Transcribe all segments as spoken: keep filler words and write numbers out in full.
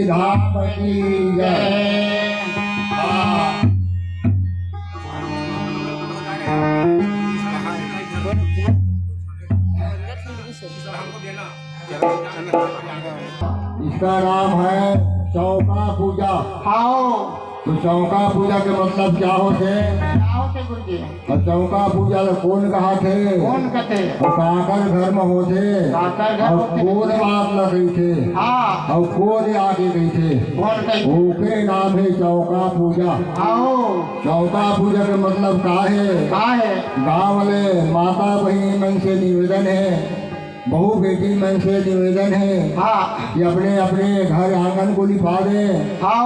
धाम की जय। हाँ। इसका नाम है चौका पूजा। हाँ। तो चौका पूजा के मतलब क्या होथे? क्या होथे गुरुजी? अउ चौका पूजा ल कोन कहाथे? कोन कथे? अउ काकर घर म होथे? काकर घर अउ होथे? कोन बात ल कहिथे? हाँ। अउ कोन आके कहिथे? कोन कहिथे? ओके नाम हे चौका पूजा। आओ। चौका पूजा के मतलब का हे? का हे? गाँव वाले माता बहिनी मन से निवेदन हे, बहू बेटी मन से निवेदन हे हाँ। कि अपने अपने घर आंगन को लिपा दे हाँ।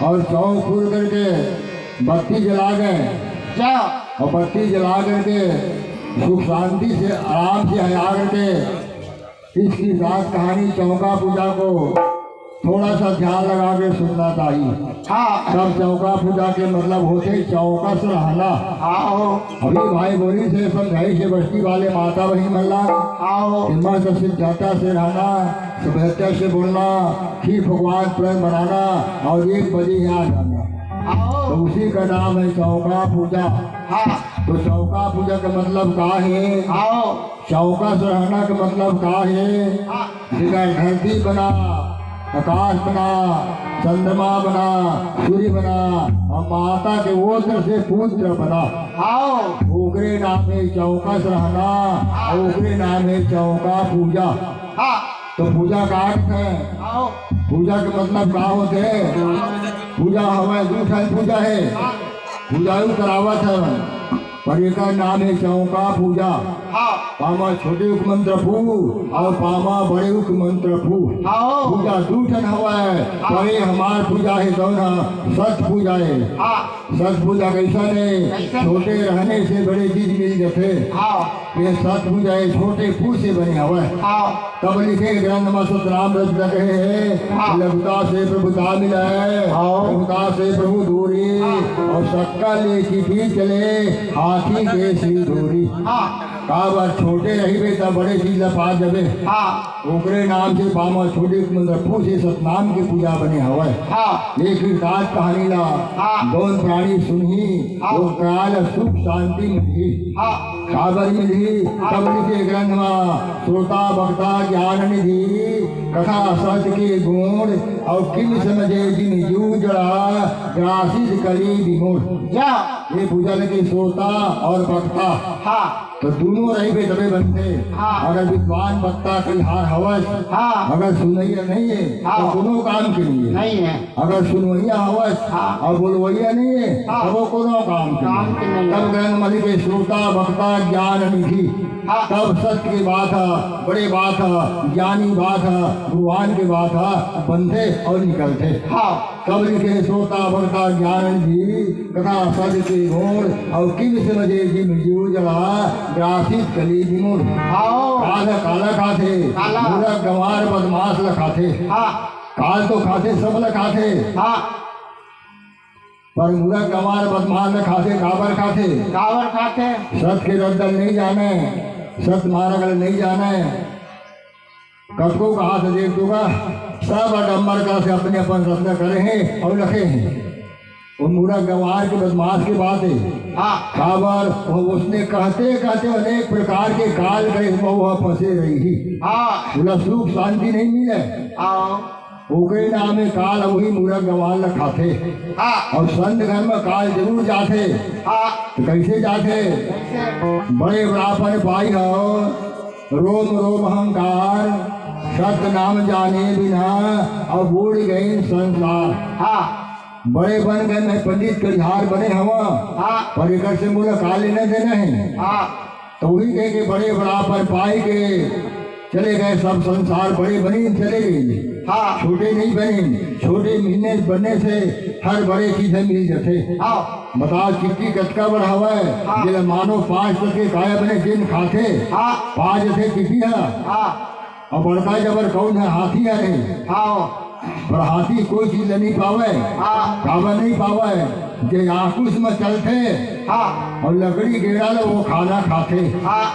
अउ चौक पुर करके बत्ती जला दे जा। अउ बत्ती जला करके सुख शांति से आराम से हया करके इसकी रात कहानी चौका पूजा को थोड़ा सा ध्यान लगा के सुनना चाहिए। हाँ। सब चौका पूजा के मतलब होथे चौकस रहना। हाँ हो। अभी भाई बोली से समझाई से बस्ती वाले माता बहिनी मन ला। हाँ हो। कि मस्त सिद्धाता से रहना, सभ्यता से बोलना, खीर पकवान तुरंत बनाना अउ एक बजे यहाँ जाना। हाँ हो। तो उसी का नाम हे चौका पूजा। हाँ। तो चौका पूजा के मतलब का हे? हाँ हो। चौकस रहना के मतलब का हे? हाँ। जेकर धरती बना, आकाश बना, चंद्रमा बना, सूर्य बना अउ माता के ओत्र से पुत्र बना। हाँ। ओकरे नाम हे चौकस रहना, हाँ। ओकरे नाम हे चौका पूजा। हाँ। तो पूजा का अर्थ हे? हाँ। पूजा के मतलब का होथे? पूजा हवय, दू ठन पूजा हे। हाँ। पूजा अउ करावत हे। पर एकर नाम हे चौका पूजा। हाँ। पामा छोटे उक मंत्र फू अउ पामा बड़े उक मंत्र फू। हाँ। पूजा दू ठन हवय, हाँ। पर ये हमार पूजा हे जौन ह सत पूजा हे। हाँ। सत पूजा कइसन हे? कइसन? छोटे रहने से बड़े चीज मिल जथे। हाँ। ये सत पूजा हे, छोटे फू से बने हवय। हाँ। तब लिखे ग्रंथ म सतनाम रच कहे हे, हाँ। लघुता से प्रभुता मिले, हाँ। प्रभुता से प्रभु दूरी, हाँ। अउ सक्कल चिटी चले, हाथी के सिर दूरी। हाँ। काबर छोटे रहिबे त बड़े चीज ल पा जबे। हाँ। ओकरे नाम से पामा छोटे मंत्र फू से सतनाम के पूजा बने हवय। हाँ। ये कृतार्थ कहानी ला हाँ। जौन प्राणी सुनही, हाँ। वो काल सुख शांति मिलही। हाँ। काबर मिलही? हाँ। तब लिखे ग्रंथ म श्रोता वक्ता ज्ञान निधि, कथा सत के गुण, अउ किम समझे जिन जीव जड़ा, ग्रासित कली विमूढ़। जा। ये पूजा लगे श्रोता अउ वक्ता। हाँ। तो दूनों रहिबे तबे बनथे। हाँ। अगर विद्वान वक्ता कहिहार हवस, हाँ। अगर सुनइया नइ हे, हाँ। तो कोनो काम के नइ हे। नइ हे। अगर सुनवइया हवस हाँ। अउ बोलवइया नइ हे, हाँ। तब वो कोनो काम के काम नइ हे। के नइ हे। तब ग्रंथ म लिखे श्रोता वक्ता ज्ञान निधि। हाँ। तब सत्य के बात ह, बड़े बात ह, ज्ञानी बात ह, भगवान के बात ह, बनथे अउ निकलथे। हाँ। तब लिखे श्रोता वक्ता ज्ञान निधि, कथा सत के गुण, अउ किम समझे जिन जीव जड़ा, ग्रासित कली विमूढ़। हाँ। काल काला खाथे, काला। मूरख गंवार बदमाश ल खाथे। हाँ। काल तो खाथे, सब ल खाथे। हाँ। पर मूरख गंवार बदमाश ल खाथे, काबर खाथे? काबर खाथे? सत के रद्द ल नइ जानय, सत मारग ल नइ जानय। कतको कहाथे देख तो का, सब आडंबर कस से अपने अपन रचना करे हे अउ रखे हे। वो मूरख गंवार के बदमाश के बात हे। हाँ। काबर? वो उसने कहते कहते अनेक प्रकार के काल कलेस म वो फंसे रही। हाँ। ओला सुख शांति नइ मिले। हाँ। ओकरे नाम हे काल, वही मूरख गंवार ल खाथे। हाँ। अउ संत घर म काल जरूर जाथे। हाँ। तो कइसे जाथे? कइसे? बड़े बड़ापन पाई हो, रोम रोम अहंकार, सत नाम जाने बिना, अब उड़ गई संसार। हाँ। बड़े बन गए, मैं पंडित कहिहार बने हवा। हाँ। पर एकर से मोला का लेना देना हे? हाँ। तो वही कहे के बड़े बड़ापन पाई के चले गए सब संसार, बड़े बनी चले गए। हाँ। छोटे नहीं बने, छोटे मिलने बनने से हर बड़े चीज मिल जथे। हाँ। बताओ चिट्टी कतका बड़ हवय, हाँ। जेला मानो पाँच तत्व के काया बने जेन खाथे, हाँ। पाँच जथे चिट्टी ह। हाँ। अउ बड़का जबर कौन हे? हाथी हरे। हाँ। पर हाथी कोई चीज ल नइ पावय। हाँ। काबर नइ पावय? जे आकुश म चलथे हाँ। अउ लकड़ी गेड़ा ल वो खाना खाथे। हाँ।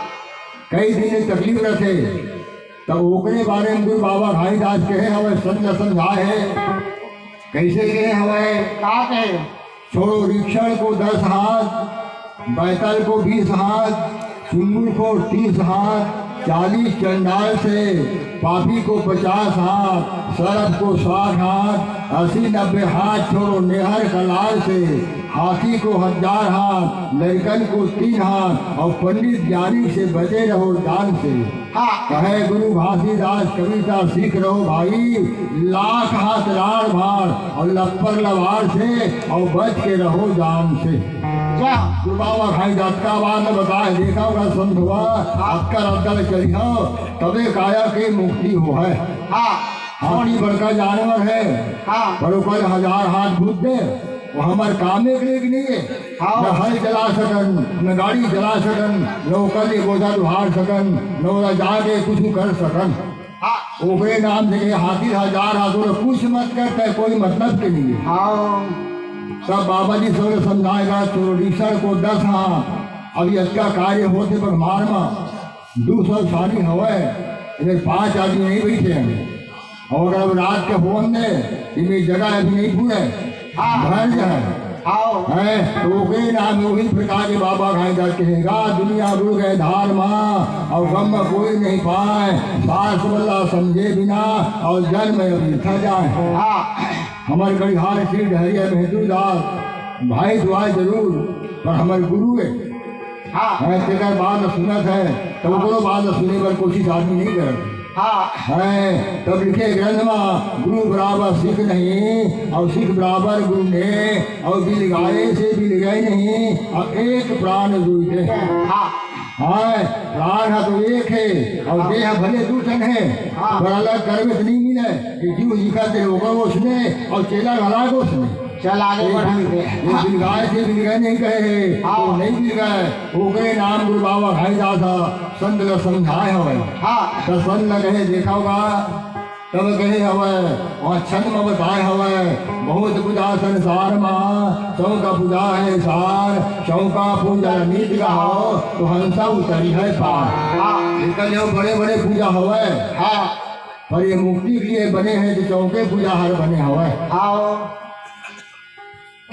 कई दिन ले तकलीफ रथे। त ओकरे बारे म गुरु बाबा घासीदास कहे हवय, संत ल समझाए हे। कइसे कहे हवय? का कहे? छोड़ो ऋक्षण को दस हाथ, बैताल को बीस हाथ, चुंगुर को तीस हाथ, चालीस चंडाल से, पापी को पचास हाथ, सरप को साठ हाथ, अस्सी नब्बे हाथ छोड़ो नेहर कलाल से, हाथी को हजार हाथ, लड़कन को तीन हाथ, और पंडित ज्ञानी से बचे रहो जान से। हाँ। कहे गुरु घासीदास कविता सीख रहो भाई, लाख हाथ राड़ भाड़ और लप्पर लवार से, और बच के रहो जान से। जा। गुरु बाबा घासीदास का बात बताए, देखा होगा संत हुआ, अक्कर अद्दल चढ़ियो, तबे काया के मुक्ति हो है। हाँ। हाथी बड़का जानवर है, हाँ। पर ओकर हजार हाथ भूत दे, वो हमर काम के लिए नहीं है। हाँ। न हल चला सकन, न गाड़ी चला सकन, न ओकर लिए बोझा उठार सकन, न ओला जाके कुछ कर सकन। हाँ। ओकरे नाम से के हाथी हजार हाथ, ओला कुछ मत करता है, कोई मतलब के नहीं है। हाँ। तब बाबा जी सब समझाएगा, चोरीसर को दस हाथ, अभी अतका कार्य होते पर मार मा दू सौ साड़ी हवय, इधर पांच आदमी नहीं बैठे हैं। और अगर अब रात के होन दे, इनमें जगह अभी नहीं पूरे, हाँ। भर जाए। हाँ। है, तो ओकरे नाम में वही प्रकार के बाबा घासीदास कहेगा, दुनिया रुल गए धार मा, और गम में कोई नहीं पाए, सास बल्ला समझे बिना, और जन्म अभी था जाए। हाँ। हमर कड़िहार श्री डहरिया महतू दास, भाई दुआ जरूर, पर हमर गुरु है। हाँ। हैं, तेकर बात ल सुनत है, तब ओकरो बात ल सुने बर कोशिश आदमी नहीं करत। हाँ। हैं, तब लिखे ग्रंथ मा, "गुरु बराबर सिख नहीं, और सिख बराबर गुरु ने, और बिलगाए से बिलगाए नहीं, और एक प्राण दुई दे।" हाँ। हाँ, प्राण ह तो एक है, और देह भले दू ठन है, हाँ। पर अलग करबे तो नहीं मिले, कि जीव लिखा तेरे होगा उसने, और चेला घला को उसने। चल आगे ये बढ़ांगे। बिल-, ये बिलगाए से बिलगाए नहीं कहे हे, हाँ। तो नहीं बिलगाए। ओकरे नाम गुरु बाबा घासीदास ह, संत ल समझाए हवय। हाँ। त संत ल कहे देखा होगा, तब कहे हवय, वहाँ छंद म बताए हवय, बहुत पूजा संसार म, चौका पूजा है सार, चौका पूजा नीत गाओ, तो हंसा उतरी है पार। हाँ। निकल जाओ, बड़े बड़े पूजा हवय। हाँ। पर ये मुक्ति के लिए बने हैं, तो चौके पूजा हर बने हवय। हाँ।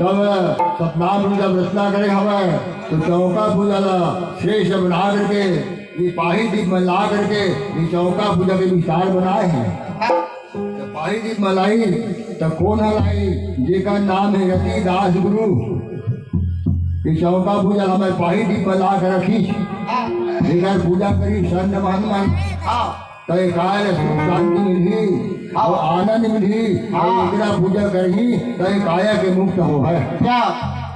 तब सतनाम जब रचना करे हवय, तो चौका पूजा ला श्रेष्ठ बना करके, ये पाही दीप में ला करके, ये चौका पूजा के विचार बनाए हैं। जब पाही दीप में लाई, तब कौन ह लाई? जेकर नाम है रतिदास गुरु। ये चौका पूजा हमें पाही दीप में ला कर रखी, जेकर पूजा करी संत महन मन। तय काय ले सुख शांति मिलही, हाँ। और आनंद मिलही, हाँ। और एकरा पूजा करही, तय काया के मुक्त हो है। क्या?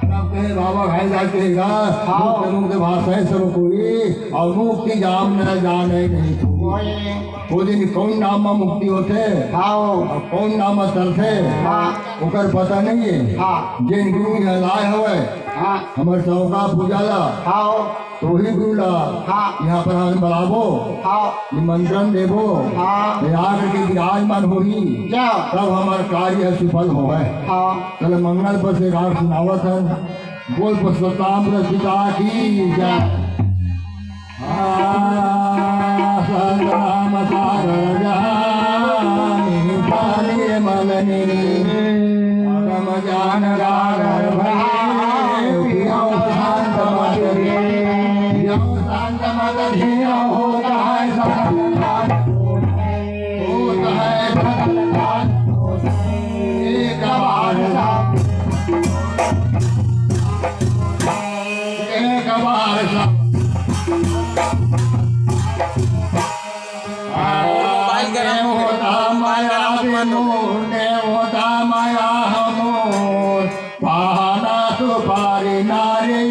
तब कहे बाबा घासीदास कहेगा, हाँ। मुक्त मुक्त भाषा है सब कोई, और मुक्ति जाम न जाने नहीं कोई। कोई। वो दिन कौन नाम में मुक्ति होते, हाँ। और कौन नाम में तरते, हाँ। ओकर पता नहीं है। हाँ। जिन गुरु यहाँ लाए हवय, हाँ। हमर चौका पूजा ला, हाँ। तो ही गुरु ला हाँ। यहाँ पर हम बुलाबो, हाँ। निमंत्रण देबो, हाँ। ते आकर के विराजमान होही, क्या? तब हमर कार्य सुफल होवय। हाँ। चल मंगल पर से राग सुनावत है, बोल पुरुषोत्तम पिता की जय। हाँ, सतनाम सागर जानी पानी मलनी। अगम ज्ञान गागर भये, पियो शांत मत रे। पियो शांत मत धियो, होत है सकल काज। होत है सकल काज। एक बार सब, एक बार सब। मोबाइल गरम हो गया। मोबाइल गरम मत कर। देवता माया हमोर, देवता माया हमोर, पहाना तो पारी नारी।